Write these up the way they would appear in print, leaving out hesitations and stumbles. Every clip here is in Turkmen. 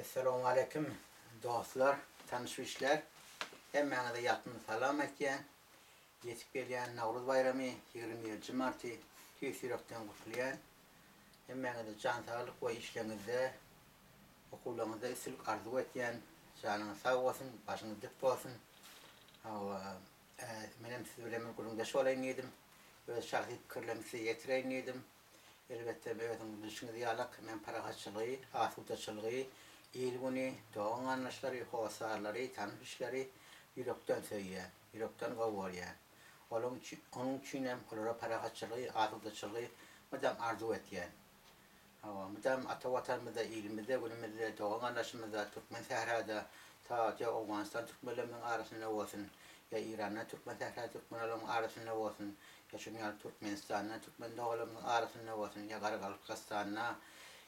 Essalawmaleýkim dostlar, tanyş-bilişler. Hemmäňize ýalkymly salam aýtýan. Ýetip gelýän Nowruz baýramy 21-nji marty tüýs ýürekden gutlaýan. Hemmäňize jan saglyk we işleriňizde, okuwlaryňyzda üstünlik arzuw etýän. Janyňyz sag bolsun, başyňyz dik bolsun. Hawa, menem siz bilen bir gürrüňdeş bolaýyn diýdim. Öz şahsy pikirlerimi size ýetireýin diýdim. Elbetde, özüňiz bilşiňiz ýalak, men parahatçylygy, asudaçylygy, il-güni, dogan-garyndaşlary, hossarlary, tanyş-bilişleri ýürekden söýýän, ýürekden gowy görýän. Olaň üçin, onuň üçinem olara parahatçylygy, asudaçylygy mydam arzuw etýän. Hawa, mydam ata Watanymyzda, ilimizde, günümizde, dogan-garyndaşymyzda, türkmen sährada, ta ýa Owganystan türkmenlerimiziň arasynda bolsun, ýa Iranda türkmen sähra türkmenlerimiziň arasynda bolsun, ýa şunuň ýaly Türkmenistanda türkmen doganlarymyzyň arasynda bolsun, ýa Garagalpagystanda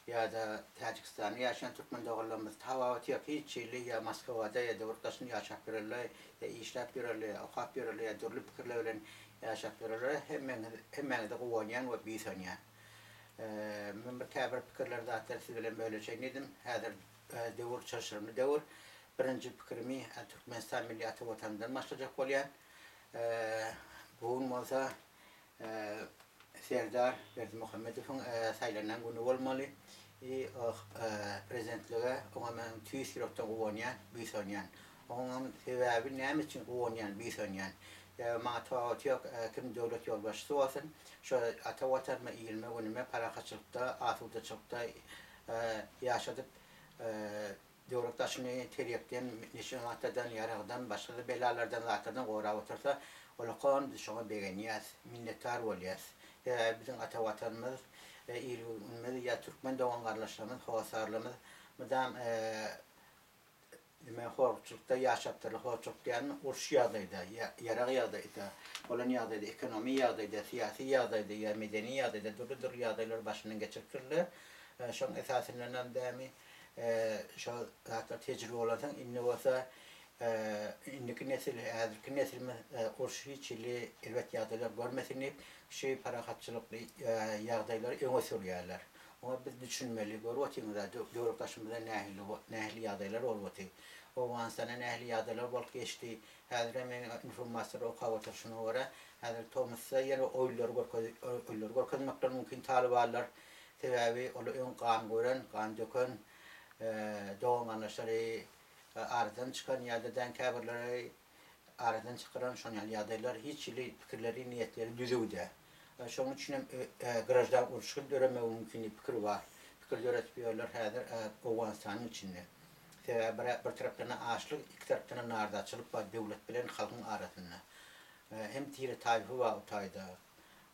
ýa-da Täjigistanda ýaşaýan türkmen doganlarymyz tapawuty ýok, hiç hili ýa Moskwada ýa döwlet daşynda ýaşap ýörenler, ýa işläp ýörenler, ýa okap ýörenler, ýa dürli pikirler bilen ýaşap ýörenler hemmeňiz hemmäňize guwanýan we buýsanýan. Men bir käbir pikirleri zatlary siz bilen bölüşeýin diýdim. Häzir döwür çylşyrymly döwür. Birinji pikirimi Türkmenistan milli ata Watanymyzdan başlajak bolýan. Bu gün bolsa Serdar Berdimuhamedowyň saýlanan güni bolmaly. Prezidentlige oňa men tüýs ýürekden guwanýan, buýsanýan. Oňam sebäbi näme üçin guwanýan, buýsanýan? Sebäbi maňa tapawuty ýok, kim döwlet ýolbaşçysy bolsun, şo ata Watanyma, ilime, günüme parahatçylykda, asudaçylykda ýaşadyp, Döwlet daşyny terýekden, neşe maddadan, ýaragdan, başga-da belalardan, zatlardan gorap otursa, ulakam biz şoňa begenýäs, minnetdar bolýas. Sebäbi biziň ata Watanymyz, il-günümiz ýa türkmen dogan-garyndaşlarymyz, hossarlarymyz mydam neme horçulykda ýaşapdyrlar. Horçulyk diýýänim uruş ýagdaýda, ýarag ýagdaýda, bolan ýagdaýda, ekonomi ýagdaýda, syýasy ýagdaýda ýa medeni ýagdaýda dürli-dürli ýagdaýlary başyndan geçiripdirler. Şoň esasyndanam dämi Şol zatlar tejribe bolansoň, indi bolsa indiki nesil, häzirki neslimiz uruş hiç hili erbet ýagdaýlar görmesin diýip, şu parahatçylykly ýagdaýlary öňe sürýärler. Oňa biz düşünmeli. Görüp otyňyz-a, döwletdaşymyzda nähili nähili ýagdaýlar bolup otyr. Owganystanda nähili ýagdaýlar bolup geçdi. Häzirem men informasiýalary okap oturyşyma görä, häzir tomusda ýene oýunlary görkez oýunlary görkezmekleri mümkin talybanlar. Sebäbi ol öň gan gören, gan döken, dogan-garyndaşlary aradan çykan ýa-da dän käbirleri aradan çykaran şon ýaly ýagdaýlar hiç hili pikirleri, niýetleri düzüw däl. Şonuň üçin hem graždan urşy döremegi mümkin diýip pikir bar. Pikir döretip ýörler häzir Owganystanyň içinde. Sebäbi bir bir tarapdan-a açlyk, iki tarapdan-a nardaçylyk bar döwlet bilen halkyň arasynda. Hem tire-taýfa bar o taýda.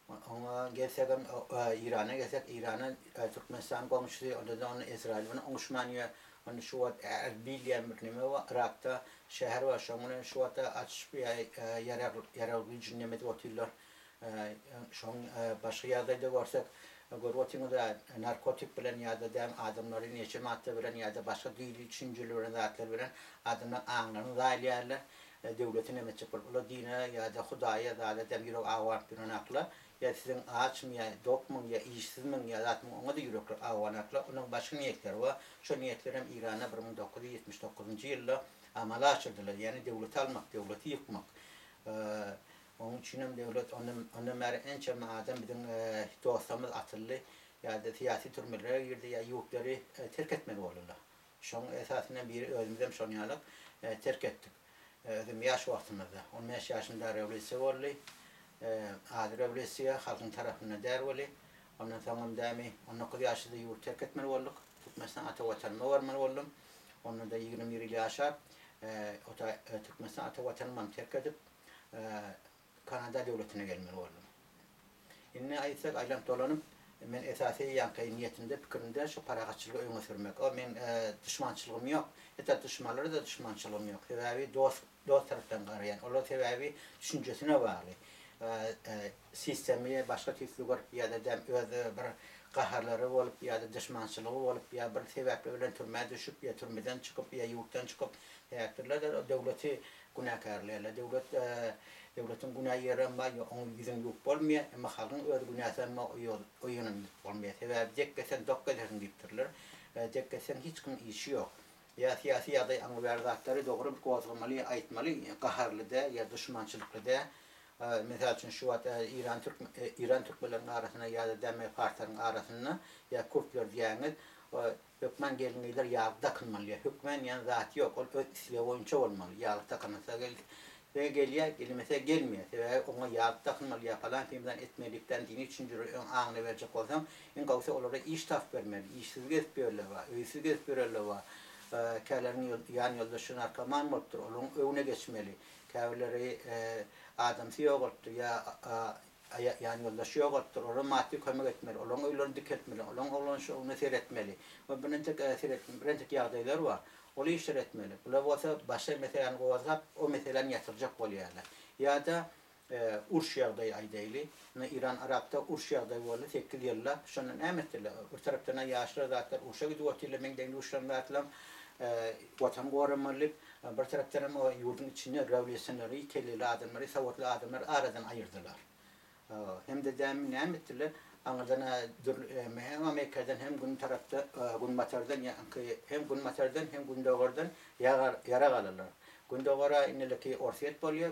Oňa gelsegem, Eýrana gelsek, Eýrana Türkmenistan goňşusy, onda-da ony Izrail bilen oňuşman ýör. Onda şu wagt Erbil diýen bir neme bar, Yrakda şäher bar, şoň bilen şu wagtda atyşyp ýarag ýarag güýjüni neme edip otyrlar. Şoň başga ýagdaýda görsek, görüp otyňyz-a, narkotik bilen ýa-da däm adamlary neşe madda bilen ýa-da başga düýli düşünjeler bilen zatlar bilen adamlaryň aňlaryny zaýalaýarlar. Döwleti neme etjek bolup, olar dine ýa-da Hudaýa zada däm ýüregi awanyp ýörenakla, ýa siziň açmy ýa dokmyň ýa işsizmiň ýa zatmyň oňa-da ýürekleri awanakla, olaryň başga niýetleri bar. Şo niýetlerem Eýranda 1979-njy ýylda amala aşyrdylar, ýagny döwleti almak, döwleti ýykmak. Onuň üçinem döwlet ondan ondan bäri ençeme adam biziň dostlarymyz atyldy ýa-da syýasy türmelere girdi ýa ýurtlary terk etmeli boldular. Şoň esasyndan biri özümizem şon ýalak terk etdik. Özüm ýaş wagtymyzda, on bäş ýaşymda rewolýusiýa boldy. Ady rewolýusiýa, halkyň tarapynda däl weli. Ondan soňam dämi, 19 ýaşymda ýurdy terk etmeli bolduk. Türkmenistan ata Watanyma barmaly boldum. Onda-da 21 ýyl ýaşap, Türkmenistan ata Watanymam terk edip, Kanada döwletine gelmeli boldum. Indi aýtsak, aýlanyp-dolanyp, men esasy ýaňky niýetimde, pikirimde şu parahatçylygy öňe sürmek. O meň duşmançylygym ýok. Hatda duşmanlara-da duşmançylygym ýok. Sebäbi dost, dost tarapdan garaýan. Olar sebäbi düşünjesine bagly. Sistemi başga tüýsli görüp ýa-da däm öz bir gaharlary bolup ýa-da duşmançylygy bolup ýa bir sebäpler bilen türmä düşüp ýa türmeden çykyp ýa ýurtdan çykyp sebäpdirler-de döwleti Günäkärlärler döwlet döwletiň günä ýerem bar ýok oň ýüzüni ýuwup bolmaýar emma halkyň öz günäsem bar o ýönüm ýuwup bolmaýar sebäbi dek kesseň dok kesersiň diýipdirler dek kesseň hiç kimiň işi ýok. Ýa syýasy ýagdaý aňybäri zatlary dogry gozgamaly, aýtmaly, gaharly dä ýa duşmançylykly dä. Mysal üçin şu wagt Eýran türk Eýran türkmenleriniň arasynda ýa-da däme parslaryň arasynda ýa kürtler diýäňiz hökman gelin-gyzlar ýaglyk dakynmaly ýa hökmän diýen zat ýok ol öz islegi boýunça bolmaly ýaglyk dakynasa gelse gelýär gelmese gelmeýär sebäbi oňa ýaglyk dakynmaly ýa palan pimzan etmeli diýipdän dini düşünjeleri öň aňyna berjek bolsaň Iň gowusy olara iş tapyp bermeli. Işsiz gezip ýörler bar, öýsüz gezip ýörenler bar. Käleriniň ýan ýoldaşy narkoman bolupdyr, olaryň öňüne geçmeli. Käbirleri adamsy ýogalypdyr ýa ýan ýoldaşy ýogalypdyr, olara maddy kömek etmeli, olaryň öýlerini dikeltmeli, olaryň oglan-uşagyna seretmeli we birentek birentek ýagdaýlar bar. Ol işleri etmeli. Bular bolsa başga meseläni gozgap, o meseläni ýatyrjak bolýarlar. Ýa-da Uruş ýagdaýy aýdaýly. Ine Iran Yrakda uruş ýagdaýy boldy sekiz ýyllap. Şonda näme etdiler? Bir tarapdan-a ýaşlar zatlar urşa gidip otyrlar, meň deň-duşlarym zatlam Watany goramaly diýip, bir tarapdan hem o ýurduň içinde rewolýusioneri, kelleli adamlary, sowatly adamlary aradan aýyrdylar. Hem-de dämi näme etdiler? Aňyrdan-a dürli hem Amerikadan hem gün tarapda günbatardan ýaňky hem günbatardan hem gündogardan ýarag alyrlar. Gündogara ineleki Orsýet bolýa,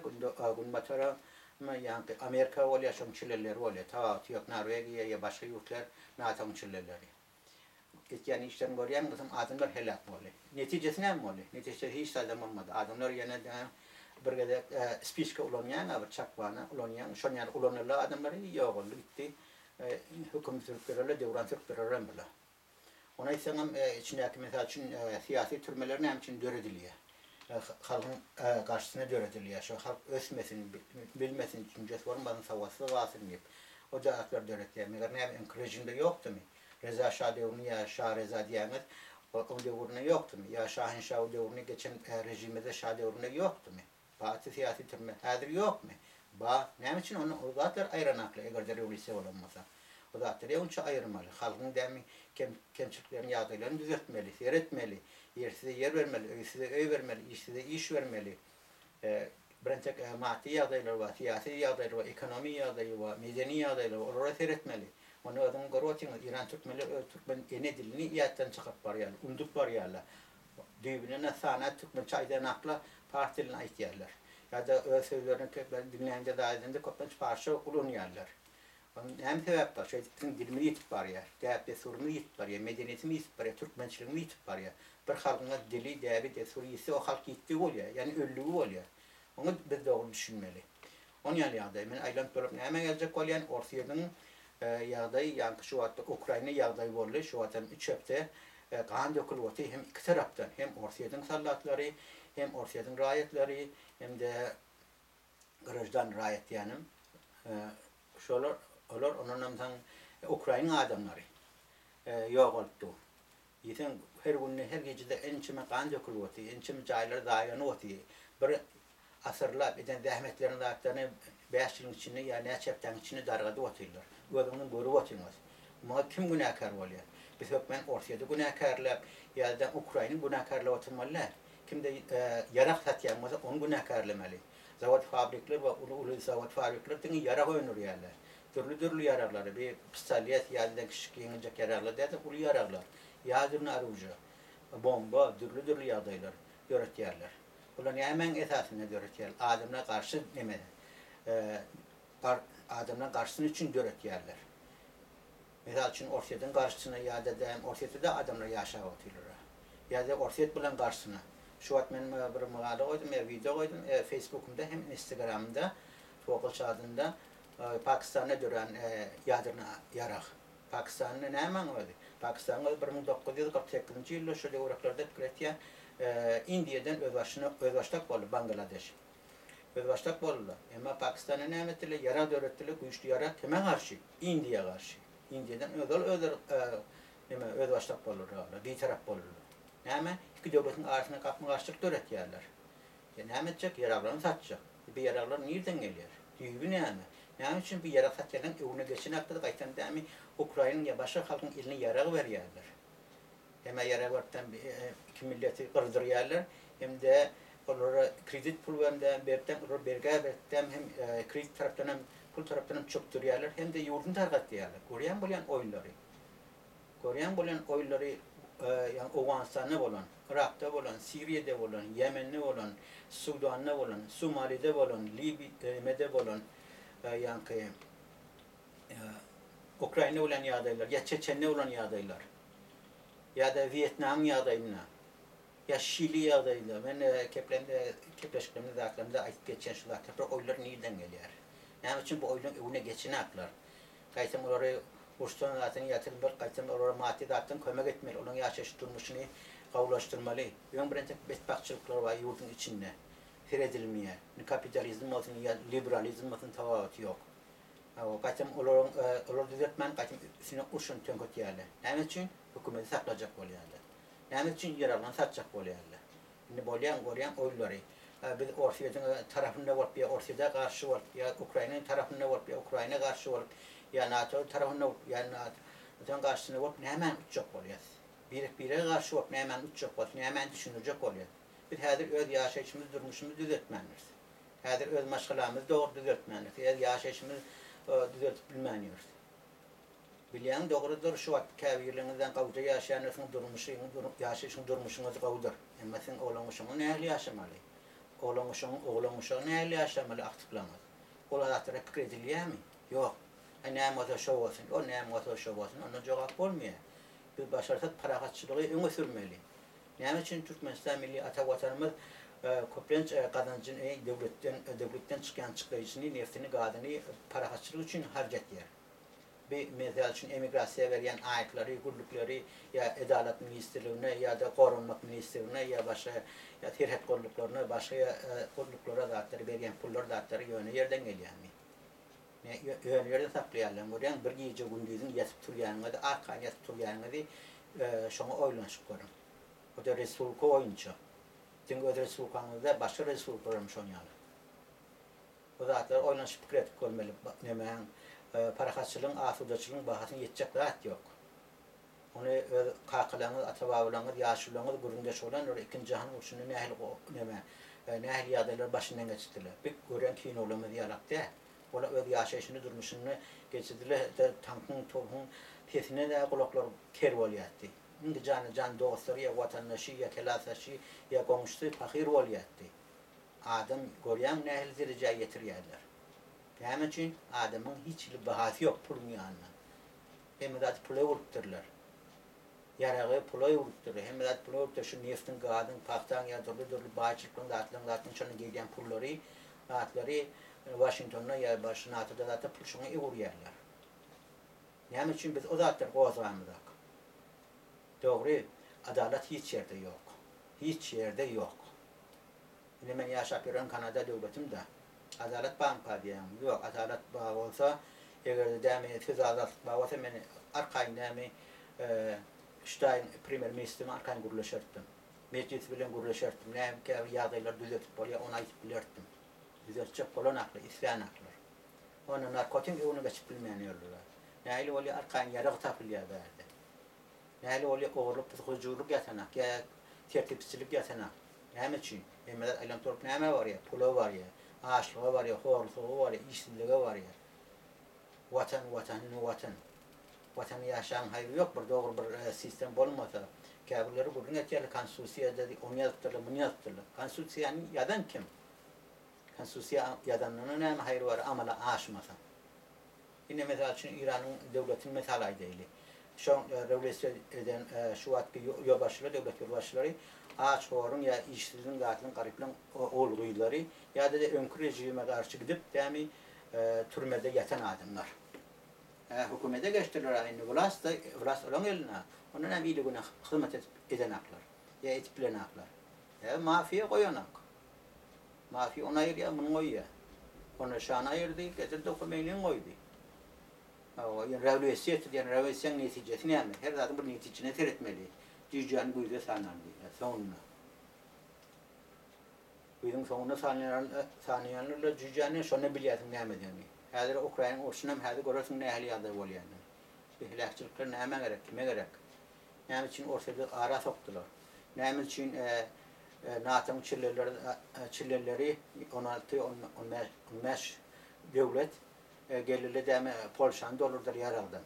günbatara ýaňky Amerika bolýa, şoň çileleri bolýa. Tapawuty ýok, Norwegiýa ýa başga ýurtlar NATO-nyň çileleri. Etýän işlerini görýäň, gyzym, adamlar heläk boldy. Netijesi näme boldy? Netijesi hiç zadam bolmady. Adamlar ýene bir gezek spiçka ulanýaň-a, bir çakmany ulanýaň, şon ýaly ulanyldy adamlar, ýogaldy gitdi. Höküm sürüp ýörerler, döwran sürüp ýörerem bular. Ony aýtsaňam, içindäki, mysal üçin, syýasy türmeler näme üçin döredilýär? Halkyň garşysyna döredilýär. Şo halk ösmesin, bilmesin, düşünjesi bolmasyn, sowatsyz galsyn diýip, o zatlary döretýär. Meger näme, öňki režimde ýokdumy? Reza şa döwründe ýa Şa Reza diýýäňiz, oň döwründe ýokdumy? Ýa Şahinşawy döwründe geçen režimizde şa döwründe ýokdumy? Barty syýasy türme häzir ýokmy? Bar. Näme üçin onda o zatlary aýranaklar egerde rewolýusiýa bolan bolsa? O zatlary onça aýyrmaly. Halkyň dämi kem kemçiliklerini ýagdaýlaryny düzeltmeli, seretmeli. Ýersize ýer bermeli, öýsüze öý bermeli, işsize iş bermeli. Birentek maddy ýagdaýlar bar, syýasy ýagdaýlar bar, ekonomi ýagdaýy bar, medeni ýagdaýlar bar, olara seretmeli. Onda özüňiz görüp otyňyz, Eýran türkmenleri öz türkmen ene dilini ýatdan çykaryp barýarlar, undup barýarlar. Düýbünden sana türkmençe aýdanakla pars dilini aýtýarlar. Ýa-da öz sözlerini köplenç diňlände zat edende köplenç parsça ulanýarlar. Onuň näme sebäp bar? Şeýdip biziň dilimiz ýitip barýar, däp-dessurymyz ýitip barýar, medeniýetimiz ýitip barýar, türkmençiligimiz ýitip barýar. Bir halkyň dili, däbi, dessury ýitse o halk ýitdigi bolýar, ýagny öldügi bolýar. Oňa biz dogry düşünmeli. Onuň ýaly ýagdaý. Men aýlanyp dolanyp nämä geljek bolýan? Orsýetiň ýagdaýy ýaňky şu wagtda Ukraina ýagdaý boldy. Şu wagt hem üç hepde gan dökülip otyr hem iki tarapdan. Hem Orsýetiň soldatlary, hem Orsýetiň raýatlary, hem-de graždan raýat diýýänim şolar olar ondanam soň Ukraina adamlary ýogalyp dur. Diýseň, her günde, her gijede ençeme gan dökülip otyr, ençeme jaýlar zaýalanyp otyr. Bir asyrlap eden zähmetleriniň zatlaryny bäş ýylyň içinde ýa näçe hepdäniň içinde dargadyp otyrlar. Özüňiziň görüp otyňyz. Muňa kim günäkär bolýar? Biz hökmän Orsýeti günäkärläp ýa-da Ukrainy günäkärläp oturmaly däl. Kimde ýarag satýan bolsa, ony günäkärlemeli. Zawod-fabrikler bar, uly-uly zawod-fabrikler diňe ýarag öndürýärler. Dürli-dürli ýaraglary, bir pistolet ýa-da kiçijik ýeňiljek ýaraglar däl-de, uly ýaraglar, ýadrnyý oružie, bomba, dürli-dürli ýagdaýlar döretýärler. Bular nämäň esasynda döretýärler? Adamlar garşy neme, adamlar garşysyny üçin döretýärler. Mysal üçin, Orsýetiň garşysyna ýa-da däm Orsýetde-de adamlar ýaşap otyrlar. Ýa-da Orsýet bilen garşysyna. Şu wagt men bir mygala goýdum, wideo goýdum, Facebookymda hem Instagramymda, Towakgulç adynda. Pakistanda dörän ýadrny ýarag. Pakistanda nämäň özi? Pakistanyň özi 1948-nji ýylda şo döwreklerde pikir etýän Indiýadan özbaşyna özbaşdak boldy Bangladeş. Özbaşdak boldular. Emma Pakistanda näme etdiler? Ýarag döretdiler, güýçli ýarag kime garşy? Indiýa garşy. Indiýadan özal özleri neme özbaşdak boldular, bitarap boldular. Näme? Iki döwletiň arasynda gapma-garşylyk döretýärler. Ýa näme etjek? Ýaraglaryny satjak. Bu ýaraglar nirden gelýär? Düýbi näme? Näme üçin bu ýarag satýanlaryň öňüne geçen hakda-da gaýtam dämi Ukrainiň ýa başga halkyň eline ýarag berýärler. Hem-ä ýarag beripden iki milleti gyrdyrýarlar, hem-de olara kredit pul hem-de beripden olara bergä beripden hem kredit tarapdan hem pul tarapdan hem çökdürýärler, hem-de ýurduny targatýarlar. Görýän bolýan oýunlary. Görýän bolýan oýunlary. ýagny Owganystanda bolan, Yrakda bolan, Siriýada bolan, Ýemende bolan, Sudanda bolan, Somalide bolan, Libiýada bolan, ýaňky Ukrainada bolan ýagdaýlar, ýa Çeçende bolan ýagdaýlar, ýa-da Wýetnamyň ýagdaýynda, ýa Şili ýagdaýynda, men keplemde, kepleşiklerimde zatlarymda aýdyp geçýän şu zatlar, bir oýlar nirden gelýär? Näme üçin bu oýlaryň öňüne geçenaklar? Gaýtam olary uruşdan zaten ýatyrmaly, gaýtam olara maddy zatdan kömek etmeli, olaryň ýaşaýyş durmuşyny gowulaşdyrmaly. Öň birinji betbagtçylyklar bar ýurduň içinde. Seredilmeýär. Indi kapitalizm bolsun ýa liberalizm bolsun tapawuty ýok. Hawa, gaýtam olaryň olary düzeltmän gaýtam üstüne urşuny töňketýärler. Näme üçin? Hökümeti saklajak bolýarlar. Näme üçin ýaragyny satjak bolýarlar. Indi bolýan görýän oýunlary. Biz Orsýetiň tarapynda bolup ýa Orsýete garşy bolup ýa Ukrainanyň tarapynda bolup ýa Ukraina garşy bolup ýa NATO tarapynda bolup ýa NATO-nyň garşysynda bolup nämäni utjak bolýas? Birek-birege garşy bolup nämäni utjak bolýas? Nämäni düşündirjek bolýas? Biz häzir öz ýaşaýşymyzy, durmuşymyzy düzetmändiris. Häzir öz maşgalamyzy dogry düzeltmändiris. Öz ýaşaýşymyzy düzeltip bilmän ýörüs. Bilýäň dogrudyr şu wagt käbirleriňizden gowja ýaşaýandyrsyn durmuşyň ýaşaýşyň durmuşyňyz gowudyr. Emma siziň oglan-uşagyňyz nähili ýaşamaly? Oglan-uşagyň oglan-uşagy nähili ýaşamaly agtyklaryňyz? Ol zatlara pikir edilýärmi? Ýok. Aý näme bolsa şo bolsun. Ol näme bolsa şo bolsun. Ondan jogap bolmaýar. Biz başarsak parahatçylygy öňe sürmeli. Näme üçin Türkmenistan milli ata watanymyz köplenç gazanjyny döwletden döwletden çykýan çykdaýjysyny neftini gazyny parahatçylyk üçin harç etýär? Bi, mysal üçin, emigrasiýa berýän aýyklary, gulluklary ýa Edalat ministrligine ýa-da Goranmak ministrligine ýa başga ýa serhet gulluklaryna, başga gulluklara zatlary berýän pullar zatlary ýöne ýerden gelýärmi? Ne, ýöne ýerden saklaýarlar. Görýäňmi, bir gije-gündiziň ýatyp turýanyňyzy, arkaýyn ýatyp turýanyňyzy şoňa oýlanyşyp görüň. O-da respublika boýunça. Siziň öz respublikaňyzda başga respublikalar hem şoň ýaly. Bu zatlary oýlanyşyp pikir edip görmeli. Nemäň, parahatçylygyň, asudaçylygyň bahasyna ýetjek zat ýok. Ony öz kakalaryňyz, ata-babalaryňyz, ýaşulularyňyz gürrüňdeş bolandyr, Ikinji jahan urşunda nähili neme, nähili ýagdaýlary başyndan geçirdiler. Biz görýän kinolarymyz ýalak däl. Olar öz ýaşaýşyny, durmuşyny geçirdiler, hatda tankyň, topuň sesine-de gulaklary ker bolýardy. Indi jana-jan dostlary ýa watandaşy, ýa kelasdaşy, ýa goňşusy pahyr bolýardy. Adam görýäň nähili derejä ýetirýärler. Näme üçin? Adamyň hiç hili bahasy ýok puluň ýanynda. Hemme zady pula öwrüpdirler. Ýaragy pula öwrüpdirler. Hemme zady pula öwrüpdirler. Şu neftiň, gazyň, pagtaň ýa dürli-dürli baýçylyklaryň zatlaryň zatlaryň şondan gelýän pullary zatlary Waşingtonda ýa başga NATO-da zatda pul şoňa öwürýärler. Näme üçin biz o zatlary gozgamyzak? Dogry, adalat hiç ýerde ýok. Hiç ýerde ýok. Indi men ýaşap ýören Kanada döwletimde adalat barmyka diýýäň. Ýok, adalat bar bolsa, eger-de dämi söz azatlyk bar bolsa men arkaýyn dämi Ştaýyň premýer ministri bilen arkaýyn gürleşerdim. Mejlis bilen gürleşerdim. Näme käbir ýagdaýlary düzeltip bolýar, ony aýdyp bilerdim. Düzeltjek bolan akly, islän aklar. Onda narkotiň öňüne geçip bilmeýän ýörler. Nähili bolýar, arkaýyn ýarag tapylýar bärde. Nähili bolýar, ogurlyk, psihojurlyk ýatanak ýa tertipsizlik ýatanak. Näme üçin? Hemme zat aýlanyp durup nämä barýar? Pula barýar, açlyga barýar, horluga barýar, işsizlige barýar. Watan, Watan, indi Watan. Watanda ýaşagyň haýry ýok, bir dogry bir sistem bolmasa. Käbirleri gürrüň etýärler, konstitusiýada ony ýazypdyrlar, muny ýazypdyrlar. Konstitusiýany ýazan kim? Konstitusiýa ýazandan näme haýry bar amala aşmasa? Ine mysal üçin Iranyň döwletini mysal aýdaýly. Şo rewolýusiýa eden şu wagtky ýolbaşçylar, döwlet ýolbaşçylary aç-horuň ýa işsizligiň zatlaryň garyplaryň ogul-gyzlary ýa-da öňki režime garşy gidip dämi türmede ýatan adamlar. Hä hökümete geçdiler-ä indi wlast-da wlast olaň elinde. Ondan hem ile-güne hyzmat edip edenaklar ýa edip bilenaklar. Ýa mafiýa goýanak. Mafiýa ony aýyrýar, muny goýýar. Ony şany aýyrdy, getirdi Homeýnini goýdy. Hawa, ýöne rewolýusiýa etdi diýen rewolýusiýanyň netijesi näme? Her zadyň bir netijesine seretmeli. Jüýjäni güýzde sanaly diýýär, soňunda. Güýzüň soňunda sanaýanlar jüýjäni, şonda bilýärsiň nämedigini. Häzir Ukraina urşunam häzir görersiň nähili ýagdaý bolýanyny. Bu heläkçilikler nämä gerek, kime gerek? Näme üçin Orsýeti ara sokdular? Näme üçin NATO-nyň çilleleri çilleleri 16, 15, 15 döwlet geldi-de däme Polşany doldurdylar ýaragdan.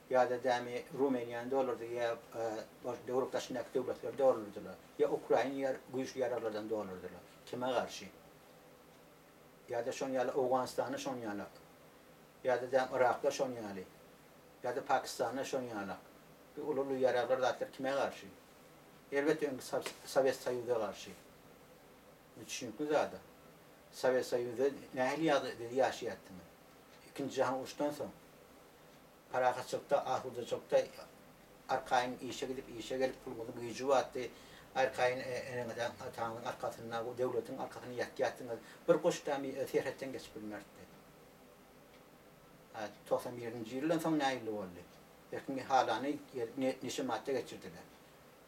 Ýa-da dämi Rumyniýany doldurdy, ýa döwlet daşyndaky döwletleri doldurdylar. Ýa Ukraina güýçli ýaraglardan doldurdylar. Kime garşy? Ýa-da şon ýaly Owganystanda şon ýalak. Ýa-da däm Yrakda şon ýaly. Ýa-da Pakistanda şon ýalak. Bu uly-uly ýaraglar zatlar kime garşy? Elbetde öňki Sowet Soýuza garşy. Bu düşnükli zada. Sowet Soýuzda nähili ýagdaýda ýaşaýardyňyz? Ikinji jahan urşdan soň parahatçylykda, asudaçylykda arkaýyn işe gidip, işe gelip puluňyzyň güýji bardy. Arkaýyn eneňiziň, ataňyzyň arkasynda, döwletiň arkasynda ýatýardyňyz. Bir goş dämi serhetden geçip bilmerdi. 91-nji ýyldan soň nähili boldy? Erkin halany neşe madda geçirdiler.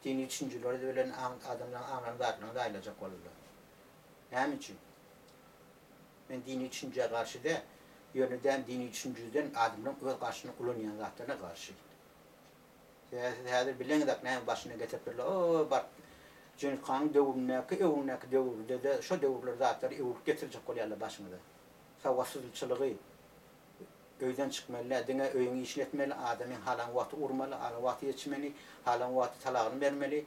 Dini düşünjeleri bilen adamlaryň aňlaryny zatlaryny zaýalajak boldular. Näme üçin? Men dini düşünjä garşy däl. Ýöne däm dini düşünjeden adamlaryň öz garşyna ulanýan zatlaryna garşy. Sebäbi siz häzir bileňizak näme başyna getiripdirler. O bak Jengiz hanyň döwründäki öňündäki döwürde-de şo döwürler zatlary öwrüp getirjek bolýarlar başyňyza. Sowatsyzçylygy öýden çykmaly däl, diňe öýüň işini etmeli, adamyň halan wagty urmaly, halan wagty ýetişmeli, halan wagty talagyny bermeli,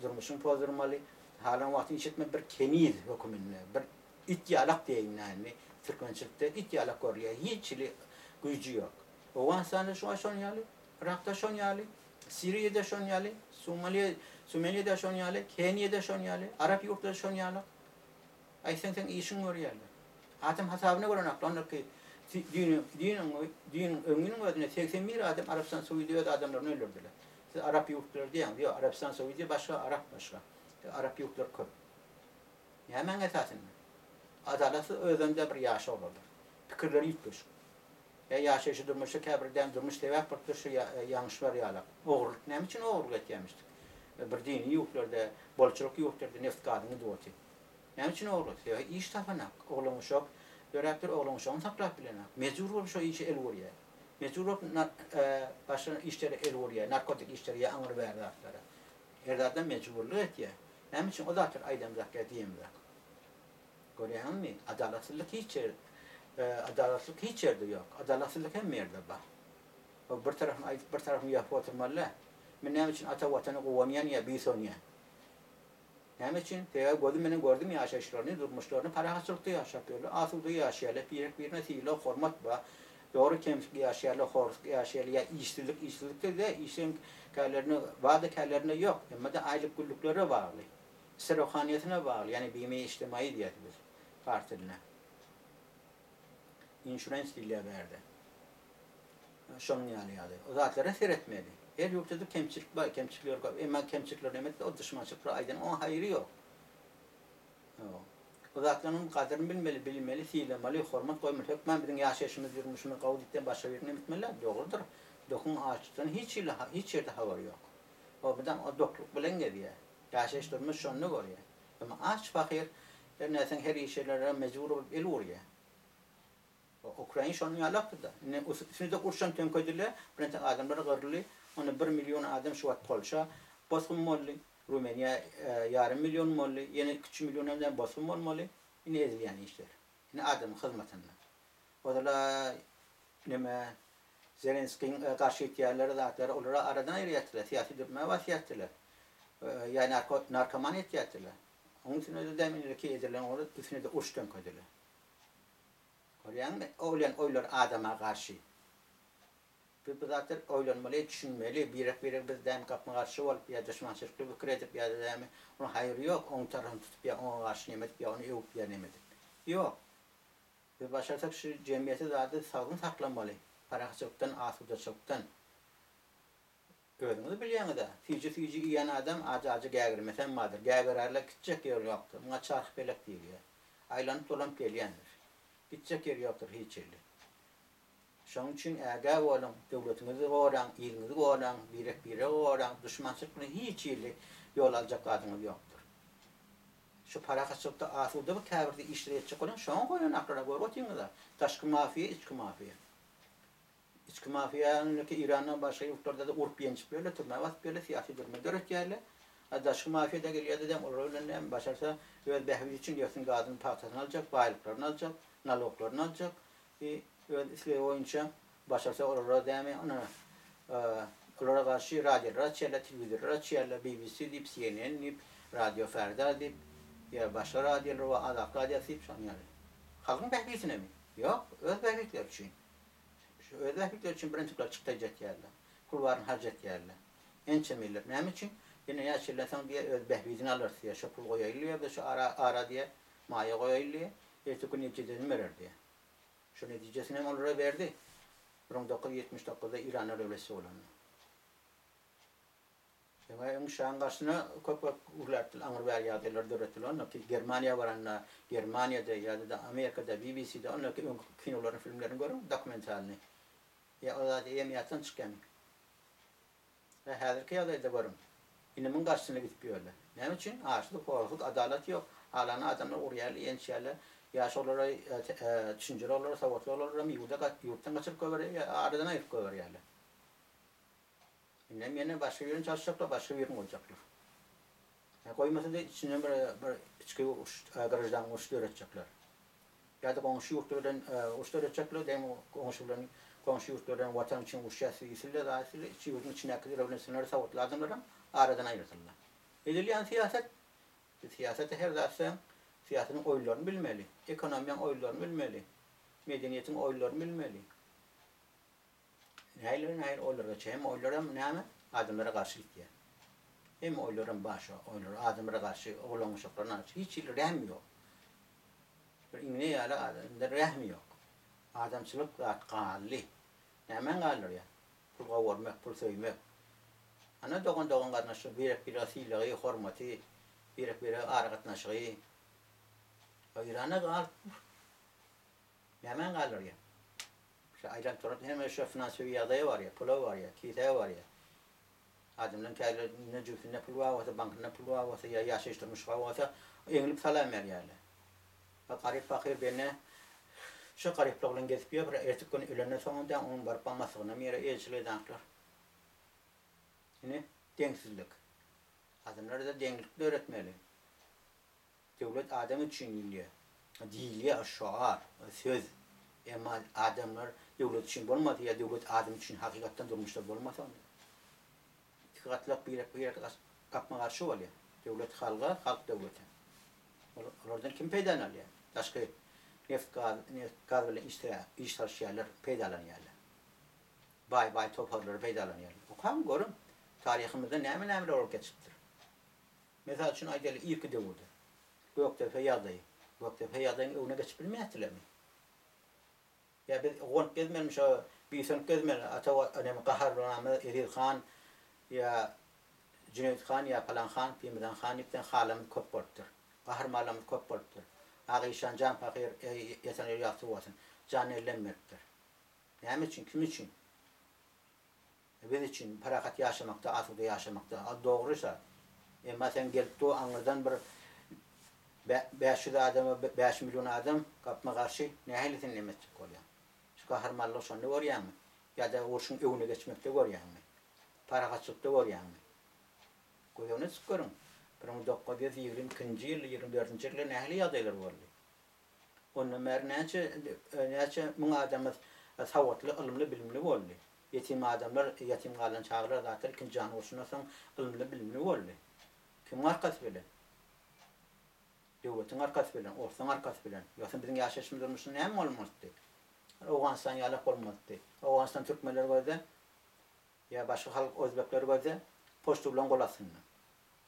durmuşyny pozdurmaly, halan wagty iş etmeli bir keniz höküminde, bir it ýalak diýeýin indi türkmençilikde it ýalak görülýär, hiç hili güýji ýok. Owganystanda şuňa şon ýaly, Yrakda şon ýaly, Siriýada şon ýaly, Somaliýa, Somaliýada şon ýaly, Keniýada şon ýaly, arap ýurtlary şon ýalak. Aýtsaň seň işiň görýärler. Adam hasabyna gören aklandyr ki, düýn, düýn, düýn öňňiniň özünde 81 adam Arabystan Saudiýa öz adamlaryny öldürdiler. Siz arap ýurtlary diýýäňiz. Ýok, Arabystan Saudiýa başga, arap başga. Arap ýurtlary köp. Nämäň esasynda? Adalatsyz özem-de bir ýaşa olardyr. Pikirleri üýtgeşik. Ýa ýaşaýşy durmuşy käbir däm durmuş sebäp bolup dur şu ýalňyşlar ýalak. Ogurlyk näme üçin ogurlyk etýämişdik? Bir dini ýurtlarda, bolçulyk ýurtlarda neft gazyň gidip otyr. Näme üçin ogurlyk? Sebäbi iş tapanak. Oglan uşak döräpdir, oglan uşagyny saklap bilenak. Mejbur bolup şo işe el urýar. Mejbur bolup başga işlere el urýar, narkotik işlere ýa aňry bäri zatlara. Her zatdan mejburlyk etýär. Näme üçin o zatlary aýdamzak ýa diýemzak? Görýäňizmi? Adalatsyzlyk hiç ýer adalatlyk hiç ýerde ýok. Adalatsyzlyk hemme ýerde bar. O bir tarapyny aýdyp, bir tarapyny ýapyp oturmaly däl. Men näme üçin ata watana guwanýan ýa buýsanýan? Näme üçin? Sebäbi gözüm bilen gördüm ýaşaýyşlaryny, durmuşlaryny, parahatçylykda ýaşap ýörler, asuda ýaşaýarlar, birek-birine sylag, hormat bar. Dogry kemsik ýaşaýarlar, horluk ýaşaýarlar ýa işsizlik, işsizlikde de işleň kärlerine bar-da kärlerinde ýok. Emma-da aýlyk günlüklere bagly. Sirrohaniýasyna bagly, ýagny bime ijtimaýy diýýäs biz pars dilinde. Insurance diýilýär bärde. Şonuň ýaly ýaly. O zatlara seretmeli. Her ýurtda-da kemçilik bar, kemçilikler köp. Emma kemçilikler näme o duşmançylyklar aýdan oň haýry ýok. O zatlaryň gadyryny bilmeli, bilmeli, sylamaly, hormat goýmaly. Hökman biziň ýaşaýşymyz, durmuşymyz gowy diýipden başga birine gitmeli. Dogrudyr. Dokuň açlykdan hiç hili hiç ýerde habary ýok. O mydam o dokluk bilen gezýär. Ýaşaýyş durmuş şonda görýär. Emma aç pahyr her nätseň her işelere mejbur bolup el urýar. Ukraina şonuň ýalakdy-da. Indi üstüne-de urşan töňkedile, birinji adamlar gyryldy. Onda bir million adam şu wagt Polşa bosgun boldy. Rumyniýa ýarym million boldy. Ýene iki-üç million adam bosgun bolmaly. Indi edilýän işler. Indi adamyň hyzmatynda. Ozal-a neme Zelenskiň garşy etýärler zatlary olara aradan aýyrýardylar, syýasy dürtmä basýardylar. Ýa narkoman etýärdiler. Onuň üstüne-de däm indiki edilen olar üstüne-de uruş töňkediler. Görýäňmi? Oýlan oýlar adama garşy. Biz bu zatlar oýlanmaly, düşünmeli, birek-birek biz dämi gapma-garşy bolup ýa duşmançylykly pikir edip ýa-da dämi onuň haýry ýok, oň tarapyny tutup ýa oňa garşy neme edip ýa ony öwüp ýa neme edip. Ýok. Biz başarsak şu jemgyýeti zady sagdyn saklamaly, parahatçylykdan, asudaçylykdan. Özüňiz bilýäňiz-ä, süýji-süýji iýen adam ajy-ajy gägirmesem bardyr. Gägirärler gitjek ýeri ýokdur. Muňa çarhypelek diýilýär. Aýlanyp-dolanyp gelýändir. Gitjek ýeri ýokdur hiç hili. Şonuň üçin ägä boluň, döwletiňizi goraň, iliňizi goraň, birek-biregi goraň, duşmançylyk bilen hiç hili ýol aljak zadyňyz ýokdur. Şu parahatçylykda asuda bir käbirde işler etjek bolýan, şoňa goýan aklara görüp otyňyz-a. Daşky mafiýa, içki mafiýa. Içki mafiýa indi Eýrandan başga ýurtlarda-da urup ýenjip ýörler, türmä basyp ýörler, syýasy dürme döretýärler. A daşky mafiýa-da gelýär-de dem olar bilen näme başarsa öz bähbidi üçin ýersiň gazyny, pagtasyny aljak, baýlyklaryny aljak, naloglaryny aljak. I öz islegi boýunça başarsa olara dämi ynana. Olara garşy radiolar açýarlar, telewizorlar açýarlar, BBC diýip, CNN diýip, Radio Ferda diýip, ýa başga radiolar bar, Azatlyk radiosy diýip, şonuň ýaly. Halkyň bähbitinemi? Ýok, öz bähbitleri üçin. Şu öz bähbitleri üçin birinjikler çykdaýjy etýärler. Pul baryny harç etýärler. Ençeme ýyllar. Näme üçin? Ýene näçe ýyldan soň diýýär, öz bähbidini alarys diýýär. Şo pul goýaýly diýýär, biz şu ara, ara diýýär, maýa goýaýly diýýär. Erteki gün netijesini berer diýýär. Şu netijesini hem olara berdi. 1979-da Iranda rewolýusiýa bolanda. Emma öň şaň garşysyna köp köp gürläpdiler, aňry bäri ýagdaýlar döretdiler. Ondaky Germaniýa baranda, Germaniýada ýa-da Amerikada, BBC-de ondaky öňki kinolaryny, filmlerini görüň, dokumentalnyý. Ýa o zat eýýäm ýatdan çykýamy? Ýa häzirki ýagdaýda görüň. Inimiň garşysyna gidip ýörler. Näme üçin? Açlyk, horluk, adalat ýok. Halany adamlar urýarlar, ýençýärler. Ýaş olara düşünjeli olara, sowatly olaram ýurda ýurtdan gaçyryp goýberýär, ýa aradan aýryp goýberýärler. Indem ýene başga birini çalyşjaklar, başga birini goýjaklar. Ýa goýmasa-da içinden bir bir içki uruş, graždan uruş döretjekler. Ýa-da goňşy ýurtlar bilen uruş döretjekler, deň goňşy bilen goňşy ýurtlar bilen watan üçin uruşýas diýsildi, zat diýsildi, içi ýurduň içindäki rewolýusioner sowatly adamlaram aradan aýryldyrlar. Edilýän syýasat, biz syýasata her zatda syýasatyň oýunlaryny bilmeli, ekonomiýaň oýunlaryny bilmeli, medeniýetiň oýunlaryny bilmeli. Nähili nähili oýlar geçýär. Hemme oýlaram näme? Adamlara garşy gitýär. Hemme oýlaram bar şo oýlar adamlara garşy, oglan-uşaklaryna garşy. Hiç hili rähm ýok. Bir iňňe ýaly adamda rähm ýok. Adamçylyk zat galdy. Nämäň galdyrýar? Pul gowurmak, pul söýmek. Ana dogan-dogan garyndaşlar birek-birege sylagy, hormaty, birek-birege aragatnaşygy. Eýranda galyp dur. Nämäň galdyrýar? Şu aýlanyp duran hemme şu finansiýawy ýagdaýa barýar, pula barýar, kisä barýar. Adamlaryň käbirlerinde jübüsinde pul bar bolsa, bankynda pul bar bolsa ýa ýaşaýyş durmuşy bar bolsa, eňilip salam berýärler. A garyp pahyr bende şu garyplyk bilen gezip ýör, bir ertik gün ölenden soňam däň onuň baryp barmaslygyna ýere elçilik edenoklar. Ine, deňsizlik. Adamlarda deňlik döretmeli. Döwlet adam üçin diýilýär. Diýilýär şoar, söz. Emma adamlar döwlet üçin bolmasa ýa döwlet adam üçin hakykatdan durmuşda bolmasa onda iki gatlak birek birek gapma garşy bolýar. Döwlet halga, halk döwlete. Olardan kim peýdany alýar? Daşky neft gaz, neft gaz bilen iş iş salyşýarlar, peýdalanýarlar. Baý baý toparlary peýdalanýarlar. Okaň görüň, taryhymyzda näme nämeler bolup geçipdir. Mysal üçin aýdaly, irki döwürde Gökdepe ýagdaýy. Gökdepe ýagdaýynyň öňüne geçip bilmeýärdilermi? Ýa biz guwanyp gezmelimi şo buýsanyp gezmeli ata näme gaharmanymyz Eziz han ýa Jüneýit han ýa palan han, pimizan han diýip sen halamyz köp bolupdyr. Gaharmanlarymyz köp bolupdyr. Ak işan jan pahyr ýatan ýeri ýagty bolsun. Janyny elden beripdir. Näme üçin, kim üçin? Biz üçin parahat ýaşamakda, asuda ýaşamakda a dogry zat. Emma sen gelip dur aňyrdan bir 500 adama 5 million adam gapma-garşy nähili sen neme etjek bolýaň? Şu gahrymanlygy şonda görýäňmi? Ýa-da urşuň öňüne geçmekde görýäňmi? Parahatçylykda görýäňmi? Göz öňüne tutup görüň. 1922-nji ýyl, 24-nji ýylda nähili ýagdaýlar boldy? Ondan bäri näçe näçe müň adamyz sowatly, ylymly, bilimli boldy. Ýetim adamlar, ýetim galan çagalar zatlar ikinji jahan urşundan soň ylymly, bilimli boldy. Kimiň arkasy bilen? Döwletiň arkasy bilen, orsuň arkasy bilen. Ýogsam biziň ýaşaýşymyz durmuşymyz näme bolmalydy? Owganystan ýalak bolmalydy. Owganystan türkmenleri gözde, ýa başga halk özbekleri gözde, poçta bilen gol astynda.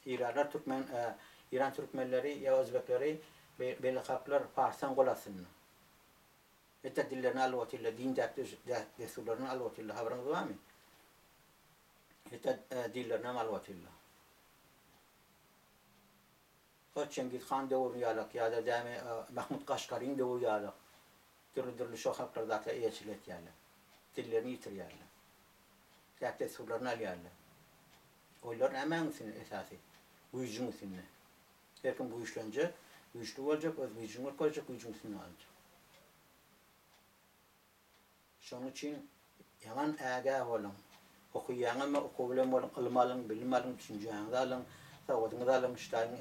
Eýranlar türkmen Eýran türkmenleri ýa özbekleri beýle halklar parslaň gol astynda. Hatda dillerini alyp otyrlar, din däp dessurlaryny alyp otyrlar, habaryňyz barmy? Hatda dillerini hem alyp otyrlar. O Çingiz han döwrüni ýalak ýa-da dämi Mahmut Kaşgaryň döwri ýalak dürli-dürli şo halklar zatlar eýeçilik etýärler. Dillerini ýitirýärler. Däp-dessurlaryny alýarlar. Oýlar nämäň üstünde esasy? Güýjüň üstünde. Her kim güýçlenjek, güýçli boljak, öz güýjüni görkezjek, güýjüň üstünde galjak. Şonuň üçin ýaman ägä boluň. Okaýaňyzmy, okuw bilen boluň, ylym alyň, bilim alyň, düşünjäňizi alyň, sowadyňyzy alyň, ştaýyň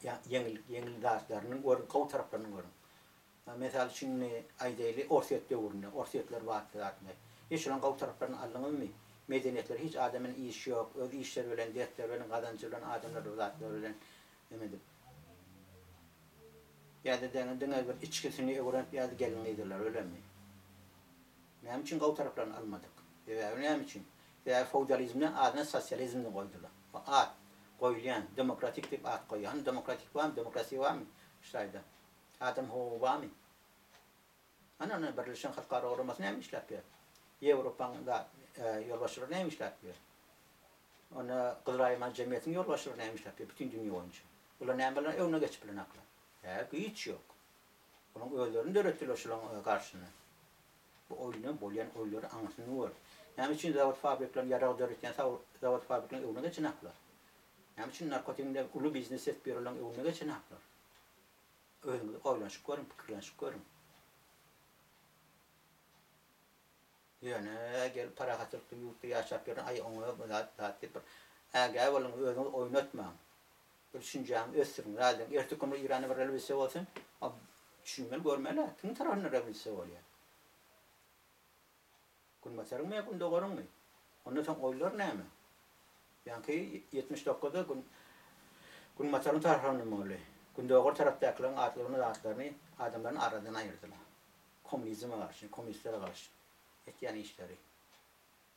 ýeňil, ýeňil zatlaryny görüň, gowy taraplaryny görüň. Mysal üçin indi aýdaýly, Orsýet döwründe, orsýetler bardy zatmy. Hiç şolaryň gowy taraplaryny aldyňyzmy? Medeniýetleri hiç adam bilen işi ýok. Öz işleri bilen, dertleri bilen, gazanjy bilen, adamlar bir zatlar bilen neme edip. Ýa-da diňe diňe bir içgisini öwrenip ýa-da gelin-gyzlary bilenmi? Näme üçin gowy taraplaryny almadyk? Sebäbi näme üçin? Sebäbi feodalizmden adyna sosializm diýip goýdular. Bu at goýulýan, demokratik diýip at goýýar. Hany demokratik barmy, demokrasiýa barmy şu taýda? Adam hukugy barmy? Hany onda Birleşen Halkara Guramasy näme işläp ýör? Ýewropaň da ýolbaşçylary näme işläp ýör? Onda Gyzylaýman jemgyýetiniň ýolbaşçylary näme işläp ýör bütin dünýe boýunça? Bular näme bilen öňüne geçip bilenaklar? Hä, güýç ýok. Olaň özlerini döretdiler şulaň garşysyna. Bu oýundan bolýan oýlary aňyrsyny gör. Näme üçin zawod fabriklerini ýarag döretýän zawod fabriklerini öňüne geçenaklar? Näme üçin narkotigiň uly biznes edip ýörenleň öňüne geçenaklar? Özüňiz oýlanyşyp görüň, pikirlenişip görüň. Ýöne gelip parahatçylykly ýurtda ýaşap ýören aý oňa bu zat zat diýip bir ägä boluň, özüňizi oýnatmaň. Bir düşünjäňizi ösdüriň. Razyň ertir gün bir Iranda bir rewolýusiýa bolsun, a düşünmeli, görmeli, kimiň tarapyndan rewolýusiýa bolýar? Günbataryňmy ýa gündogaryňmy? Ondan soň oýlar näme? Ýaňky 79-da gün Günbataryň tarapyndan boldy. Gündogar tarapdakylaryň atlaryny, zatlaryny, adamlaryny aradan aýyrdylar. Kommunizme garşy, kommunistlere garşy etýän işleri.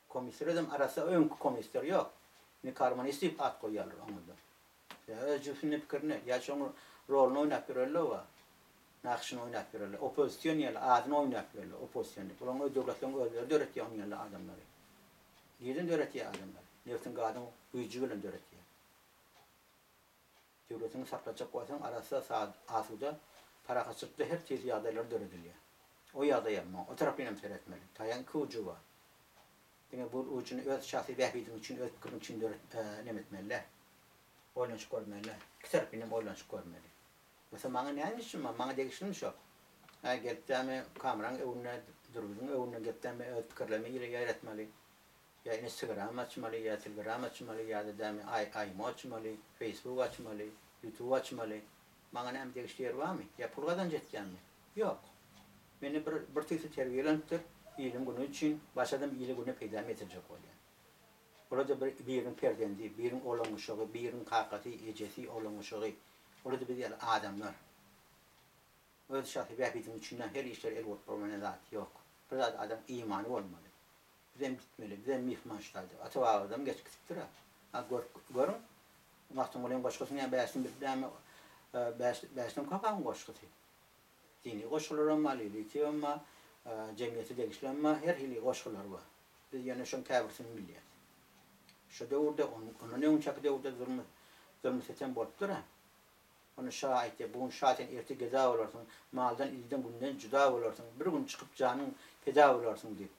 Kommunistler özem arassa öňki kommunistler ýok. Indi karmonist diýip at goýýarlar oňa-da. Ýa öz jübsünde pikirine, ýa şoň roluny oýnap ýörenler bar. Nagşyny oýnap ýörerler. Oppozision ýaly adyny oýnap ýörler. Oppozision diýip. Olaryň öz döwletleriň özleri döretýär onuň ýaly adamlary. Nirden döretýär adamlary? Nebtiň gazyň güýji bilen döretýär. Döwletiňi saklajak bolsaň arassa sad asuda parahatçylykda her tüýsli ýagdaýlar döredilýär. O ýagdaýam muňa o tarapynam seretmeli. Taýagyň iki ujy bar. Diňe bir ujuny öz şahsy bähbidiň üçin öz pikiriň üçin döret neme etmeli däl. Oýlanyşyp görmeli däl. Iki tarapynam oýlanyşyp görmeli. Bolsa maňa näme işim bar? Maňa degişlimi şo? Hä, gelip-dämi kameraň öňünde, dürbüziň öňünde gelip-dämi öz pikirlerimi ile ýaýratmaly? Ýa Instagram açmaly, ýa Telegram açmaly, ýa-da dämi Aýmo açmaly, Facebook açmaly, YouTube açmaly. Maňa näme degişli ýeri barmy? Ýa pul gazanç etýänmi? Ýok. Mende bir bir tüýsli terbiýelenipdir, iliň güni üçin, başadam ile güne peýdam ýetirjek bolýan. Olar-da bir biriniň perzendi, biriniň oglan-uşagy, biriniň kakasy, ejesi, oglan-uşagy. Olar-da biz ýaly adamlar. Öz şahsy bähbidiň üçin her işlere el urup bolmaýan zat ýok. Bir zat adam imany bolmaly. Bizem gitmeli, bizem myhman şu taýda. Ata-babalarymyzam geçip gidipdir-ä. A görüp görüň, Magtymgulyň goşgusyny ýa bäşden bilip näme, bäş, bäşden köp-ä goşgusy. Dini goşgularam bar, liriki hem bar, jemgyýete degişli hem bar, her hili goşgular bar. Biz ýöne şoň käbirisini bilýäs. Şo döwürde, ondan öňçäki döwürde zulum, zulum-sütem bolupdyr-a. Ony şa aýtýar, Bu gün şa sen, ertir geda bolarsyň, maldan, ilden, günden juda bolarsyň, bir gün çykyp janyň pida bolarsyň diýip.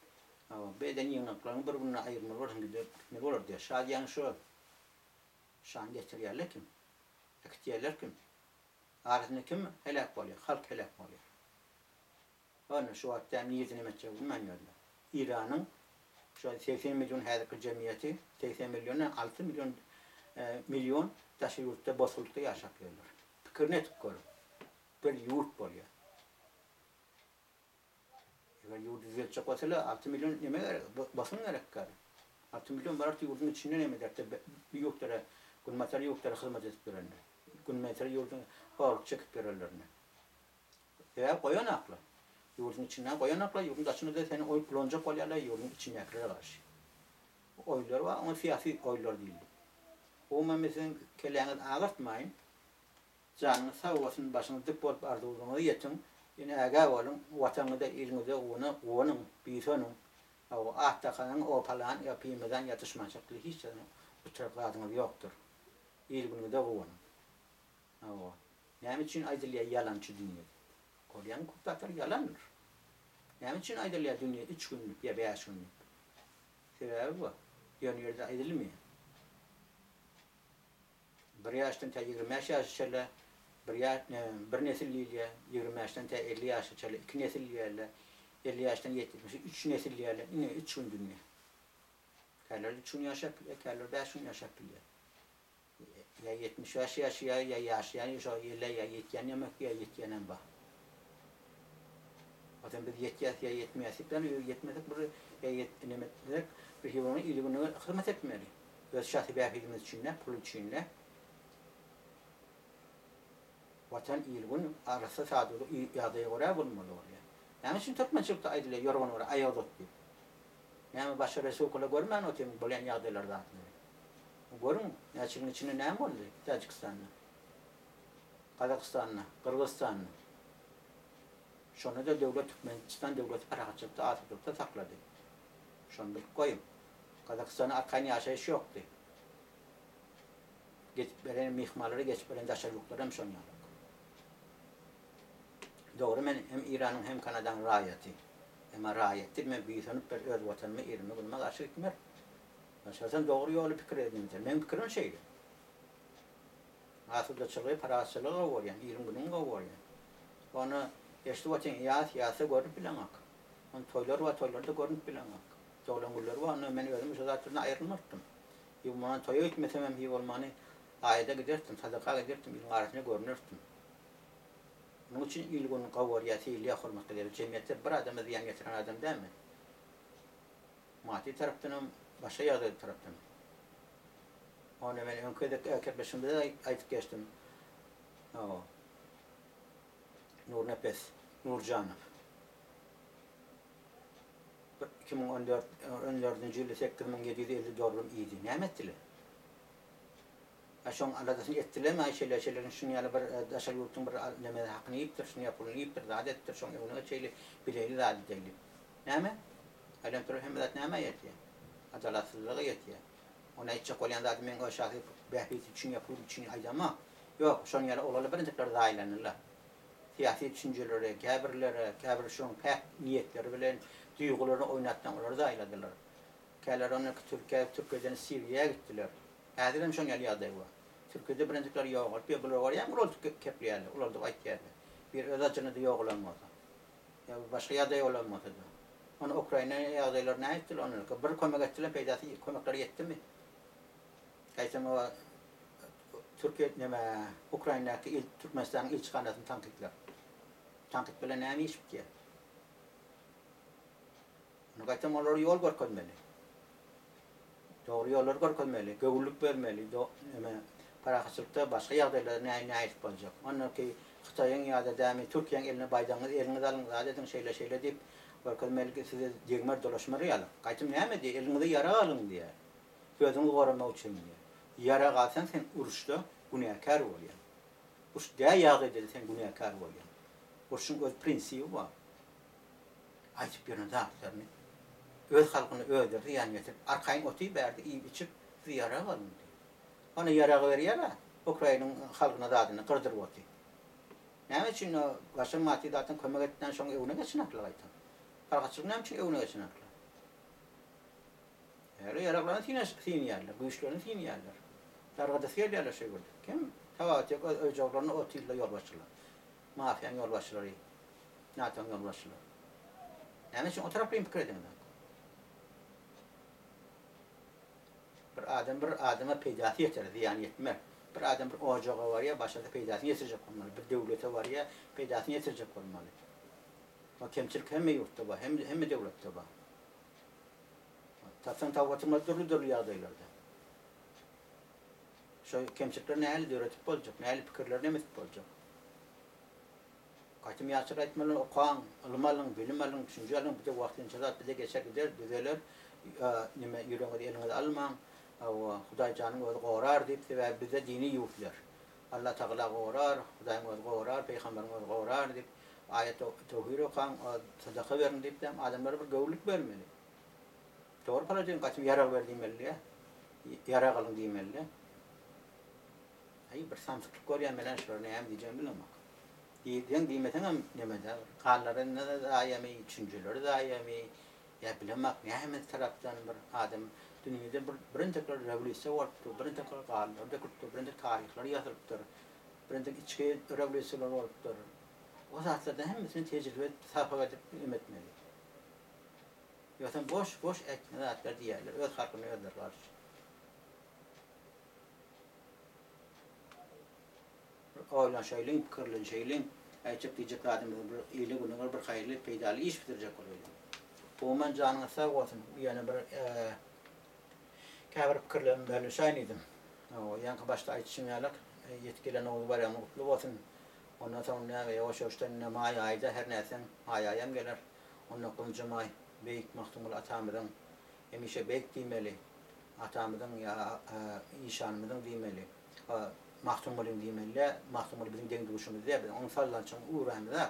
Hawa, bu eden ýygnaklaryňy bir günde aýyrmaly bolarsyň, gidip gitmeli bolar diýýär. Şa diýýäni şo. Şany getirýärler kim? Äkitýärler kim? Arasynda kim heläk bolýar? Halk heläk bolýar. Ony şu wagt däl nirde neme etjegi bilmän ýörler. Iranyň şu 80 million häzirki jemgyýeti 80 milliondan 6 million million daşary ýurtda bosgunlykda ýaşap ýörler. Pikirini edip görüň. Bir ýurt bolýar. Eger ýurdy düzeltjek bolsalar 6 million neme gerek? Bosgun gerek gary. 6 million barar ýurduň içinde neme ederdi? Bu ýurtlara, günbatar ýurtlara hyzmat edip ýörenler. Günbatar ýurduň horluk çekip ýörenlerine. Sebäbi goýanaklar. Ýurduň içinden goýanaklar, ýurduň daşynda-da seni oý ulanjak bolýarlar ýurduň içindäkilere garşy. Bu oýlar bar, oňa syýasy oýlar diýildi. Umuman men siziň kelläňizi agyrtmaýyn. Janyňyz sag bolsun, başyňyz dik bolup arzuwlaryňyza ýetiň. Ýöne ägä boluň, Watanyňyza, iliňize guwanyň, buýsanyň. Hawa, at dakanyň o palan ýa pymazan ýa duşmançylykly hiç zadyň uçrap zadyňyz ýokdur. Il-günüňize guwanyň. Hawa. Näme üçin aýdylýar ýalançy dünýe diýip? Görýäňmi köp zatlar ýalandyr. Näme üçin aýdylýar dünýe üç günlük ýa bäş günlük? Sebäbi bar. Ýöne ýerde aýdylmaýar. Bir ýaşdan tä 25 ýaşa çenli bir ýa bir nesil diýilýär. 25-den tä 50 ýaşa çenli iki nesil diýýärler. 50 ýaşdan 70 üç nesil diýýärler. Ine üç gün dünýe. Käler üç gün ýaşap bilýär, käler bäş gün ýaşap bilýär. Ýa 75 ýaşaýar, ýa ýaşaýan şo ýele ýa ýetýän ýemek ýa ýetýänem bar. Ozan biz ýetýäs ýa ýetmeýäs diýip ýa ýetmesek bir ýa ýet neme etsek. Bir hili bolanda ili-güne hyzmat etmeli. Öz şahsy bähbidimiz üçin däl, pul üçin däl. Watan, il-gün arassa sadalyk ýagdaýa görä bolmaly bolýar. Näme üçin türkmençilikde aýdylýar ýorgana görä aýak uzat diýip. Näme başga respublikalar görmän otyrmy bolýan ýagdaýlary zatlary. Görüň näçe ýylyň içinde näme boldy Täjikistanda. Gazagystanda, Gyrgyzystanda. Şonda-da döwlet Türkmenistan döwleti parahatçylykda asudalykda saklady. Şony bilip goýuň. Gazagystanda arkaýyn ýaşaýyş ýokdy. Geçip beren myhmanlara geçip beren daşary ýurtlar hem şon ýaly. Dogry men hem Iranyň hem Kanadaň raýaty. Emma raýat diýip men buýsanyp bir öz watanyma ilime günüme garşy gitmerin. Başarsaň dogry ýoly pikir edinmeli. Meň pikirim şeýle. Asudaçylygy, parahatçylygy gowy görýän, iliň gününi gowy görýän. Ony eşidip otyň ýas, ýasda görnüp bileňok. Ony toýlar bar, toýlarda görnüp bileňok. Doglan günleri bar, onda men özüm şu zatlardan aýrylmaztdym. Hiý bolmanda toýa gitmesemem hiý bolmany aýada giderdim, sadaka giderdim, iliň arasynda görünerdim. Munuň üçin il-gün gowy görýär, sylaýar, hormat edýär. Jemgyýetde bir adama zyýan getiren adam däl men. Maddy tarapdanam, başga ýagdaý tarapdanam. Ony men öňki gezek gepleşigimizde-de aýdyp geçdim. Hawa. Nurnepes Nurjanow. Bir 2014 14-nji ýylda 8750 dollarym iýdi. Näme etdiler? A şoň aladasyny etdilermi, aý şeýle şeýle şuny ýaly bir daşary ýurtduň bir neme hakyny iýipdir, şuny ýa puluny iýipdir, zat edipdir, şoň öňüne geçeýli, bileýli zat edeýli. Näme? Aýlanyp duran hemme zat nämä ýetýär? Adalatsyzlyga ýetýär. Ony aýtjak bolýan zady meň öz şahsy bähbit üçin ýa pul üçin aýdamok. Ýok, şonuň ýaly oglanlar birinjikler zaýalandylar. Syýasy düşünjeleri, käbirleri, käbir şoň päk niýetleri bilen duýgularyny oýnatdan olary zaýaladylar. Käleri ondan Türkiýä, Türkiýeden Siriýa gitdiler. Häzir hem şoň ýaly ýagdaý bar. Türkiýede birinjikler ýogalyp ýör, bular barýarmy ulaldyp kepleýärler, ulaldyp aýtýarlar. Bir öz ajyna-da ýogalan bolsa. Ýa başga ýagdaý bolan bolsa-da. Ony Ukraina ýagdaýlary nähitdiler ondan? Bir kömek etdiler, peýdasy kömekleri ýetdimi? Gaýtam o Türkiýe neme Ukrainadaky il Türkmenistanyň ilçihanasyny tankytlar. Tankyt bilen näme iş bitýär? Ony gaýtam olara ýol görkezmeli. Dogry ýollary görkezmeli, göwünlik bermeli, do, neme, parahatçylykda başga ýagdaýlarda näme nähili boljak. Ondanki Hytaýyň ýa-da dämi Türkiýäň eline baýdagyňyzy eliňize alyň, zat ediň, şeýle şeýle diýip görkezmeli ki, size degmer dolaşmar ýaly. Gaýtam näme diýýär, eliňize ýarag alyň diýýär. Özüňizi goramak üçin diýýär. Ýarag alsaň sen uruşda günäkär bolýaň. Uruş dä ýagdaýda-da sen günäkär bolýaň. Urşuň öz prinsibi bar. Aýdyp ýören zatlaryny öz halkyna özleri zyýan getirip, arkaýyn otyr bärde iýip-içip, siz ýarag alyň diýip. Ony ýaragy berýär-ä, Ukrainiň halkyna zadyny gyrdyryp otyr. Näme üçin o başga maddy zatdan kömek etmän şoň öňüne geçenaklar gaýtam? Parahatçylyk näme üçin öňüne geçenaklar? Häli ýaraglaryny synaş synýarlar, güýçlerini synýarlar. Dargadasy gelýärler şo ýerde. Kim? Tabat ýok, öz öýjaglaryna otyrlar ýolbaşçylar. Mafiýanyň ýolbaşçylary. NATO-nyň ýolbaşçylary. Näme üçin o taraplaýyn pikir edeňizok? Bir adam bir adama peýdasy ýeter, zyýany ýetmez. Bir adam bir ojaga barýar, başga-da peýdasyny ýetirjek bolmaly. Bir döwlete barýar, peýdasyny ýetirjek bolmaly. O kemçilik hemme ýurtda bar, hemme, hemme döwletde bar. Tapsaň tapyp oturmaly dürli-dürli ýagdaýlarda. Şo kemçilikleri nähili döredip boljak, nähili pikirleri nemetip boljak? Gaýtam ýaşlar aýtmaly okaň, ylym alyň, bilim alyň, düşünje alyň, bize wagtynça zat bize geçer gider, düzeler, neme ýüregiňizi eliňize almaň, hawa Hudaý janyň özi gorar diýip, sebäbi bizde dini ýurtlar. Allah Tagala gorar, Hudaýyň özi gorar, peýgamberiň özi gorar diýip, aýat töwhir okaň, sadaka beriň diýip däm adamlara bir göwünlik bermeli. Dogry pala diýen gaýtam ýarag ber diýmeli diýä. Ýarag alyň diýmeli diýä. Aý bir samsyklyk görýän menä şulara näme diýjegimi bilemok. Diýseň diýmeseňem nemede bir ganlary zaýamy, düşünjeleri zaýamy ýa bilemok näme tarapdan bir adam dünýede bir birintekler rewolýusiýa bolupdyr, birintekler ganlar dökülipdir, birintek taryhlar ýazylypdyr, birintek içki rewolýusiýalar bolupdyr. O zatlardan hemmesini tejribe edip, sapak edip neme etmeli. Ýogsam boş boş ätme zatlar diýýärler öz halkyna özleri garşy. Bir oýlanşaýlyň, pikirlenşeýliň, aýtjak diýjek zadymyzy bir ile güne bir haýyrly, peýdaly iş bitirjek bolaýlyň. Umuman janyňyz sag bolsun. Ýene bir. Käbir pikirlerimi bölüşäýin diýdim. Ýaňky başda aýdyşym ýaly, ýetip gelen Nowruz baýramyň gutly bolsun. Ondan soň näme, ýuwaş-ýuwaşdan indi maý aýy-da her nätseň, maý aýam geler. On dokuzynjy maý, beýik Magtymguly atamyzyň, hemişe beýik diýmeli, atamyzyň ýa işanymyzyň diýmeli, Magtymgulyň diýmeli-dä, Magtymguly biziň deň-duşumyz däl, biz onuň sallançagyny ugraýmyzak.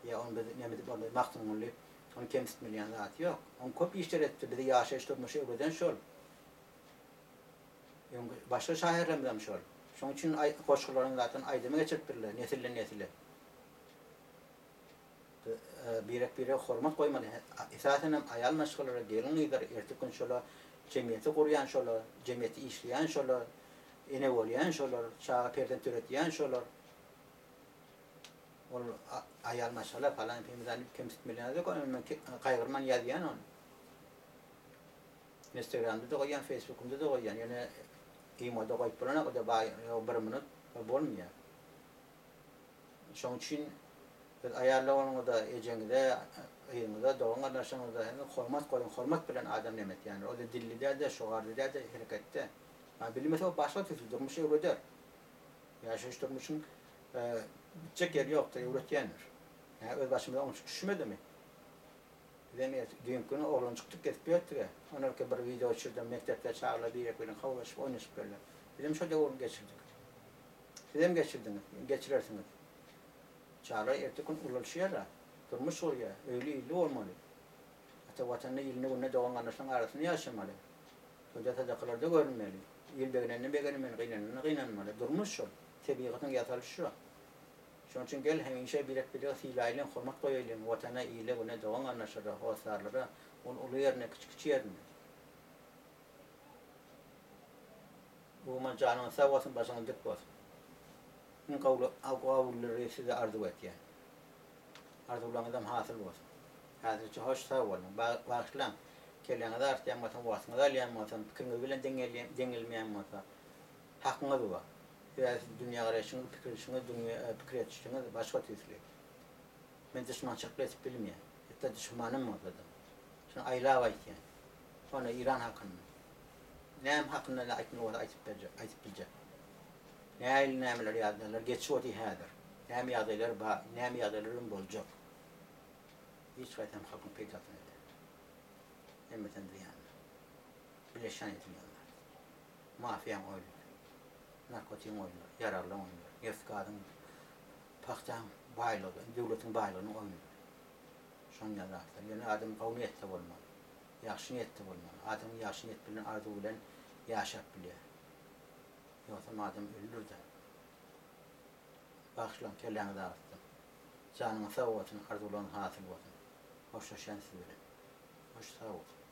Ýa ony biz näme diýip ony Magtymguly ony kemsitmelýän zat ýok. Oň köp işler etdi, bizi ýaşaýyş durmuşy öwreden şol. Öň başga şahyrlarymyzam şol. Şoň üçin goşgularyny zaten aýdyma geçiripdirler nesilden nesile. Birek birege hormat goýmaly. Esasan hem aýal maşgalalara, gelin gyzlar ertir gün şola jemgyýeti gurýan şolar, jemgyýetde işleýän şolar, ene bolýan şolar, çaga perzent döretýän şolar. Ol aýal maşgala falan pemizany kemsitmelýän ýok, ony men gaýgyrman ýazýan ony. Instagramda-da goýýan, Facebookymda-da goýýan. Ýöne imoda goýup bolanok, o-da baý bir minut bolmaýar. Şonuň üçin biz aýal doganyňyza, ejeňize, gyzyňyza, dogan-gardaşyňyza hemme hormat goýuň, hormat bilen adam neme etýändir. O-da dilli däl-de, şogarly däl-de, hereketde. Bilmese o başga tüýsli durmuş öwreder. Ýaşaýyş durmuşyň bitjek ýeri ýokdur, öwretýändir. Hä, öz başymyza oňşuk düşmedimi? Bizem ert düýnki güni oglanjykdyk gezip ýörtük-ä. Onarka bir wideo düşürdim, mekdepde çagalar birek bilen kowlaşyp oýnaşyp ýörler. Bizem şo döwrüni geçirdik. Sizem geçirdiňiz, geçirersiňiz. Çagalar ertir gün ulalşýar-a, durmuş gurýar, öýli-illi bolmaly. Ata Watanda ilini-gününe dogan-garyndaşlaryň arasynda ýaşamaly. Toýda-sadakalarda görünmeli. Il begenende begenmeli, gynananda gynanmaly. Durmuş şol. Tebigatyň ýasalyşy şo. Şonuň üçin gel, hemişe birek-biregi sylaýlyň, hormat goýaýlyň, Watana, ile-güne, dogan-garyndaşlara, hossarlara, ol uly ýerinde, kiçi-kiçi ýerinde. Umuman janyňyz sag bolsun, başyňyz dik bolsun. Iň gowulary size arzuw etýän. Arzuwlaryňyzam hasyl bolsun. Häzirçe hoş sag boluň. Bagyşlaň. Kelläňizi agyrtýan bolsam, wagtyňyzy alýan bolsam, pikiriňiz bilen deň gelmeýän bolsa, hakyňyz bar. Sebäbi siziň dünýägaraýşyňyz, pikir edişiňiz, dünýä pikir edişiňiz başga tüýsli. Men duşmançylykly edip bilmeýän. Hatda duşmanym bolsa-da. Şuny aýlap aýtýan. Ony Eýran hakynda. Näme hakynda aýtmaly bolsa aýtyp berjek, aýtyp biljek. Nähili nämeler ýagdaýlar geçip otyr häzir. Näme ýagdaýlar bar, näme ýagdaýlar hem boljak. Hiç haýsam halkyň peýdasyna däl. Hemmesem zyýanyna. Bileşen edilýän zat. Mafiýaň oýunlary. Narkotigiň oýunlary, ýaraglaryň oýunlary, neft-gazyň, pagtaň baýlygy, döwletiň baýlygynyň oýunlary. Şonuň ýaly zatlar. Ýöne adam gowy niýetde bolmaly. Ýagşy niýetde bolmaly. Adam ýagşy niýet bilen, arzuw bilen ýaşap bilýär. Ýogsam adam ölür-de. Bagyşlaň, kelläňizi agyrtdym. Janyňyz sag bolsun, arzuwlaryňyz hasyl bolsun. Hoşlaşýan siz bilen. Hoş sag boluň.